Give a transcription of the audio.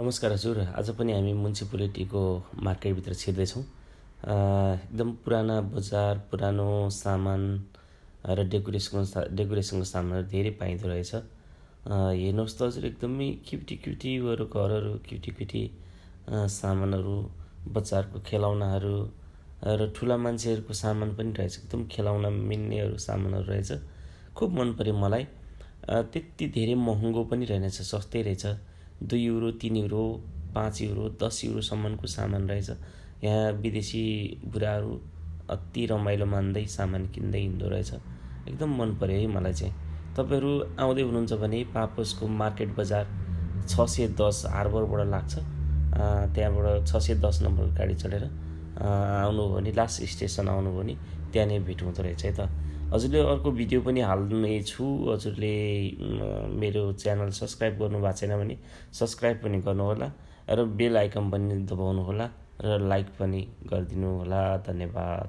नमस्कार हजुर। आज पनि हामी म्युनिसिपालिटीको मार्केटभित्र छिर्दैछौँ। एकदम पुराना बजार, पुरानो सामान र डेकोरेसनको सामानहरू धेरै पाइँदो रहेछ। हेर्नुहोस् त हजुर, एकदमै क्युटी घरहरू, क्युटी सामानहरू, बच्चाहरूको खेलौनाहरू र ठुला मान्छेहरूको सामान पनि रहेछ। एकदम खेलाउन मिल्नेहरू सामानहरू रहेछ। खुब मन पर्यो मलाई। त्यति धेरै महँगो पनि रहेनछ, सस्तै रहेछ। 2 युरो, 3 युरो, 5 युरो, 10 युरोसम्मको सामान रहेछ। यहाँ विदेशी बुढाहरू अति रमाइलो मान्दै सामान किन्दै हिँड्दो रहेछ। एकदम मन पर्यो है मलाई चाहिँ। तपाईँहरू आउँदै हुनुहुन्छ भने पापोसको मार्केट बजार 610 हार्बरबाट लाग्छ। त्यहाँबाट 610 नम्बरको गाडी चढेर आउनुभयो भने, लास्ट स्टेसन आउनुभयो भने त्यहाँ नै भेट हुँदो रहेछ है त। हजुरले अर्को भिडियो पनि हाल्ने छु। हजुरले मेरो च्यानल सब्सक्राइब गर्नुभएको छैन भने सब्सक्राइब पनि गर्नुहोला र बेल आइकन पनि दबाउनुहोला र लाइक पनि गरिदिनु होला। धन्यवाद।